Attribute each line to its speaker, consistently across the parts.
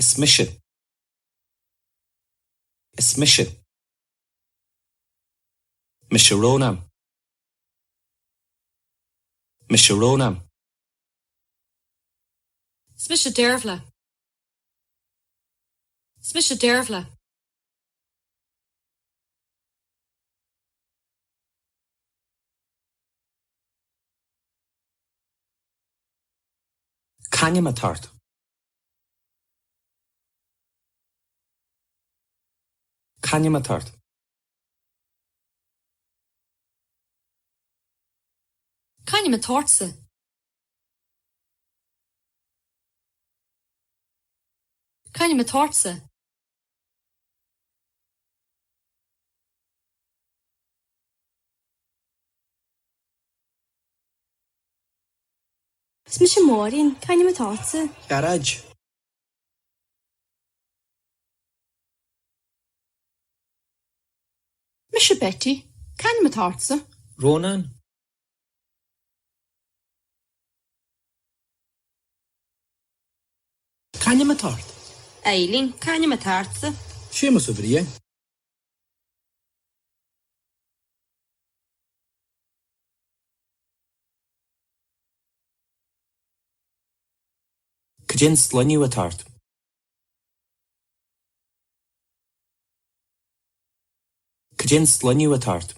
Speaker 1: Is mise. Is mise. Mise Rónán. Mise Rónán.
Speaker 2: Is mise Dearbhla. Is mise Dearbhla.
Speaker 1: C'ainm atá ort? C'ainm atá ort?
Speaker 2: C'ainm atá ortsa? C'ainm atá ortsa?
Speaker 3: Is mise Máirín, c'ainm atá ortsa?
Speaker 4: Gearóid.
Speaker 5: Mise Betty, c'ainm atá ortsa?
Speaker 4: Rónán. C'ainm atá ort?
Speaker 6: Eileen, c'ainm atá ortsa?
Speaker 4: Séamus Ó Briain.
Speaker 1: Cad é an sloinneadh atá ort? Cad é an sloinneadh atá ort?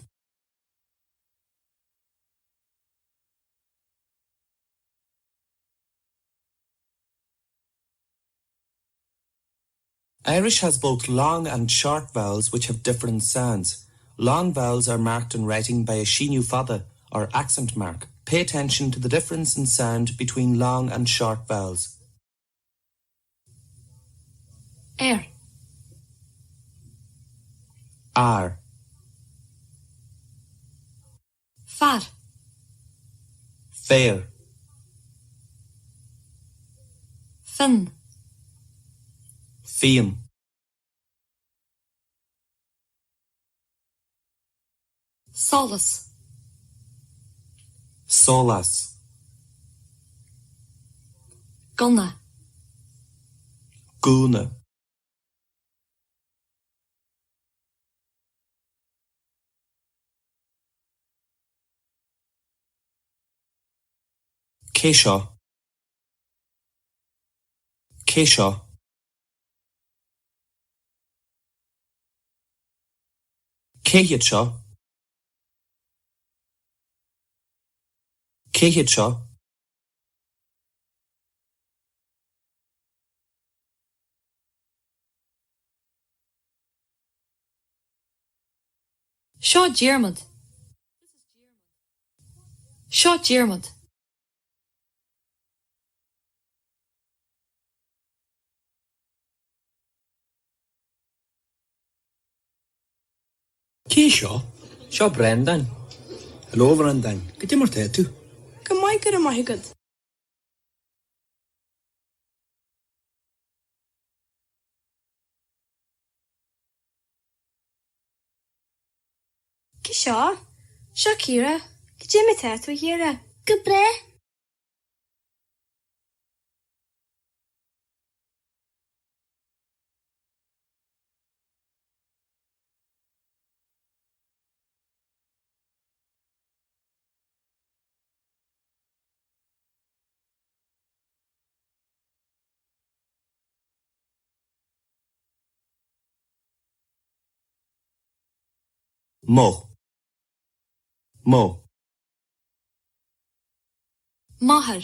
Speaker 1: Irish has both long and short vowels which have different sounds. Long vowels are marked in writing by a síneadh fada or accent mark. Pay attention to the difference in sound between long and short vowels.
Speaker 2: Ar.
Speaker 1: Ar.
Speaker 2: Fear.
Speaker 1: Fear.
Speaker 2: Fionn.
Speaker 1: Fionn.
Speaker 2: Solas.
Speaker 1: Solas.
Speaker 2: Gunna.
Speaker 1: Gúna. Cé seo? Cé seo? Cé hiad seo? Cé hiad seo?
Speaker 2: Seo Diarmuid. Seo Diarmuid.
Speaker 4: Cé seo?
Speaker 7: Seo Breandán.
Speaker 4: Hello a Bhreandáin, goidé mar tá tú?
Speaker 3: Go maith, go raibh maith agat. Cé seo? Seo Ciara. Goidé mar tá tú, a Chiara?
Speaker 8: Go breá.
Speaker 1: Mo. Mo.
Speaker 2: Máthair.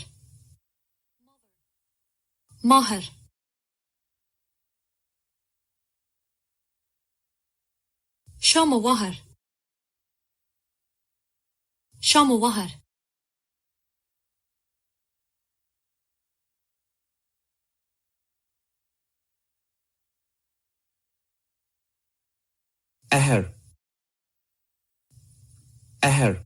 Speaker 2: Máthair. Seo mo mháthair. Seo mo mháthair.
Speaker 1: Athair. Athair.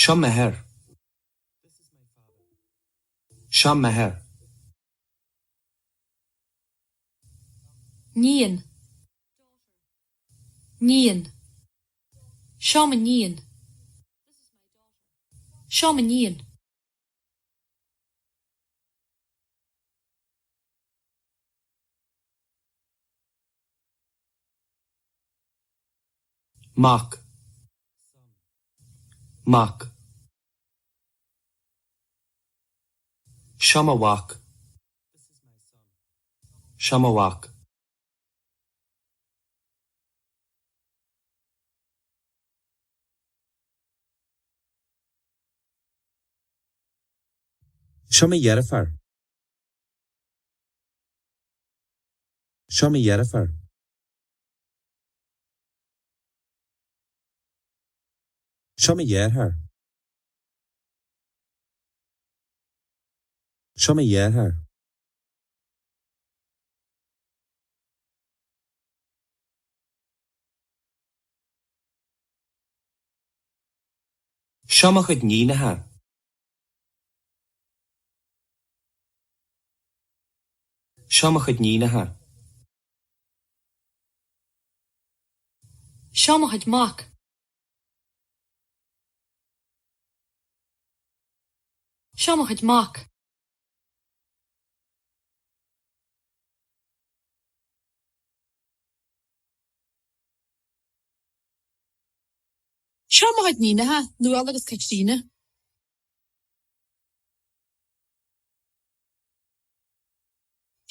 Speaker 1: Seo m'athair. Seo m'athair.
Speaker 2: Níon. Níon. Seo m'iníon. Seo m'iníon.
Speaker 1: Mac. Mac. Seo mo mhac. Seo mo mhac.
Speaker 7: Seo mo dheirfiúr. Seo mo dheirfiúr. Seo mo dheartháir. Seo mo dheartháir.
Speaker 1: Seo mo chuid níonacha. Seo mo chuid níonacha.
Speaker 2: Seo mo chuid mac. Seo mo chuid mac.
Speaker 5: Seo mo chuid níonacha, Nuala agus Caitríona.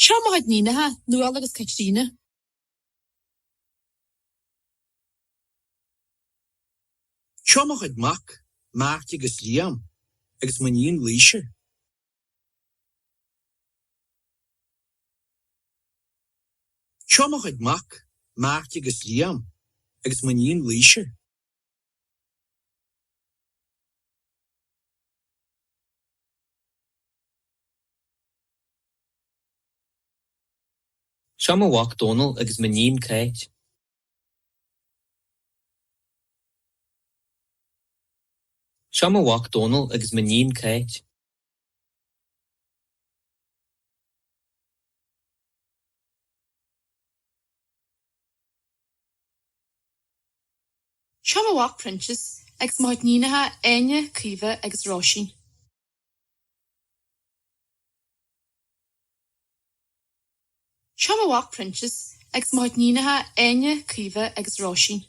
Speaker 5: Seo mo chuid níonacha, Nuala agus Caitríona.
Speaker 4: Seo mo chuid mac, Mark agus Liam, agus mo níon Laoise. Seo mo chuid mac, Mark agus Liam, agus mo níon Laoise.
Speaker 8: Seo mo mhac Dónal agus m'iníon Cáit. Seo mo mhac Dónal agus m'iníon Cáit.
Speaker 5: Seo mo mhac Proinsias agus mo chuid níonacha Áine, Caoimhe agus Róisín. Seo mo mhac Proinsias agus mo chuid níonacha Áine, Caoimhe agus Róisín.